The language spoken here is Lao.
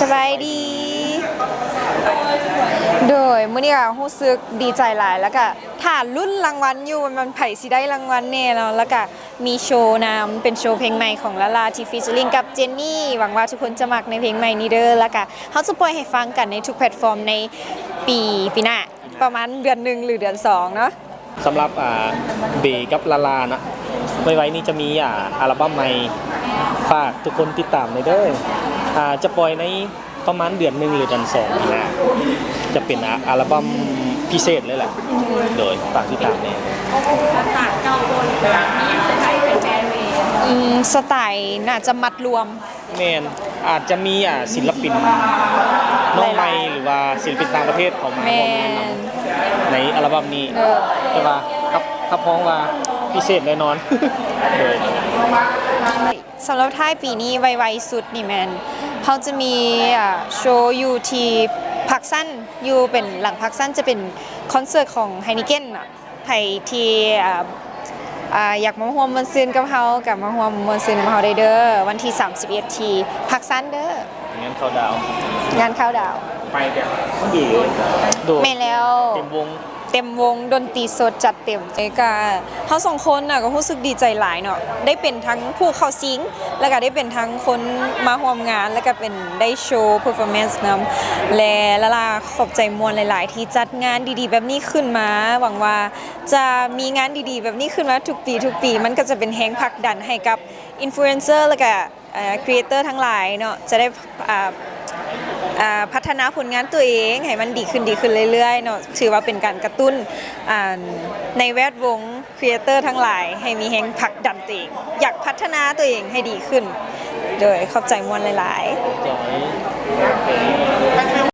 ສະບາຍດີ. ໂດຍ ມື້ນີ້ກໍຮູ້ສຶກດີໃຈຫຼາຍ ແລ້ວກໍຖ້າລຸ້ນລາງວັນຢູ່ ວ່າມັນໃຜຊິໄດ້ລາງວັນແດ່ເນາະ. ແລ້ວກໍມີໂຊນຳ ເປັນໂຊເພງໃໝ່ຂອງລາລາ ທີ່ featuring ກັບເຈນນີ. ຫວັງວ່າທຸກຄົນຈະມັກໃນເພງໃໝ່ນີ້ເດີ້. ແລ້ວກໍເຮົາຈະປ່ອຍໃຫ້ຟັງກັນໃນທຸກແພລດຟອມໃນປີ ປີໜ້າ ປະມານເດືອນໜຶ່ງ ຫຼື ເດືອນສອງເນາະ. ສຳລັບ ອ່າ ເບກັບລາລານະ ໄວໆນີ້ຈະມີ ອ່າ ອັລບັມໃໝ່ ຝາກທຸກຄົນຕິດຕາມແດ່ເດີ້. ອ່າ ຈະປ່ອຍໃນປະມານເດືອນໜຶ່ງ ຫຼື ເດືອນສອງນີ້ນະ ຈະເປັນ ອ່າ ອັລບັມພິເສດເລີຍແຫຼະ. ໂດຍ ຝາກຕິດຕາມແດ່. ອືມ ສະໄຕໜ້າຈະມັດລວມ. ແມ່ນ ອາດຈະມີ ອ່າ ສິນລະປິນນ້ອງໃໝ່ ຫຼາຍໆ ຫຼືວ່າສິນລະປິນຕ່າງປະເທດເຂົ້າມາ ແມ່ນ ຮ່ວມງານນຳໃນອັລບັມນີ້. ເອີ ແຕ່ວ່າຮັບ ຮັບຮອງວ່າພິເສດແນ່ນອນ. ໂດຍ ສຳລັບທ້າຍປີນີ້ ໄວໆສຸດນີ້ແມ່ນ ເຮົາຈະມີ ອ່າ ໂຊຢູ່ທີ່ພາກຊັນ ຢູ່ເປັນຫຼັງພາກຊັນ ຈະເປັນຄອນເສີດຂອງ Heineken ເນາະ. ໃຜທີ່ ອ່າ ອ່າ ຢາກມາຮ່ວມມ່ວນຊື່ນກັບເຮົາ ກໍມາຮ່ວມມ່ວນຊື່ນກັບເຮົາໄດ້ເດີ້ ວັນທີສາມສິບເອັດ ທີ່ພາກຊັນເດີ້. ງານເຂົ້າດາວ ງານເຂົ້າດາວ ໄປແບບ ໂດຍ ແມ່ນແລ້ວ ເຕັມວົງ ເຕັມວົງ ດົນຕີສົດຈັດເຕັມ. ກໍເຮົາສອງຄົນນະ ກໍຮູ້ສຶກດີໃຈຫຼາຍເນາະ ໄດ້ເປັນທັງຜູ້ເຂົ້າຊິງ ແລ້ວກໍໄດ້ເປັນທັງຄົນມາຮ່ວມງານ ແລ້ວກໍເປັນໄດ້ໂຊ performance ນຳ. ແລະ ລາລາຂອບໃຈມ່ວນຫຼາຍໆ ທີ່ຈັດງານດີໆແບບນີ້ຂຶ້ນມາ. ຫວັງວ່າ ຈະມີງານດີໆແບບນີ້ຂຶ້ນມາທຸກປີ ທຸກປີ ມັນກໍຈະເປັນແຮງຜັກດັນໃຫ້ກັບ influencer ແລ້ວກະ ເອີ creator ທັງຫຼາຍເນາະ ຈະໄດ້ ອ່າ ອ່າ ພັດທະນາຜົນງານຕົວເອງໃຫ້ມັນດີຂຶ້ນ ດີຂຶ້ນເລື້ອຍໆເນາະ. ຖືວ່າເປັນການກະຕຸ້ນ ອ່າ ໃນແວດວົງ creator ທັງຫຼາຍ ໃຫ້ມີແຮງຜັກດັນຕົວເອງ ຢາກພັດທະນາຕົວເອງໃຫ້ດີຂຶ້ນ. ໂດຍ ຂອບໃຈມ່ວນຫຼາຍໆ.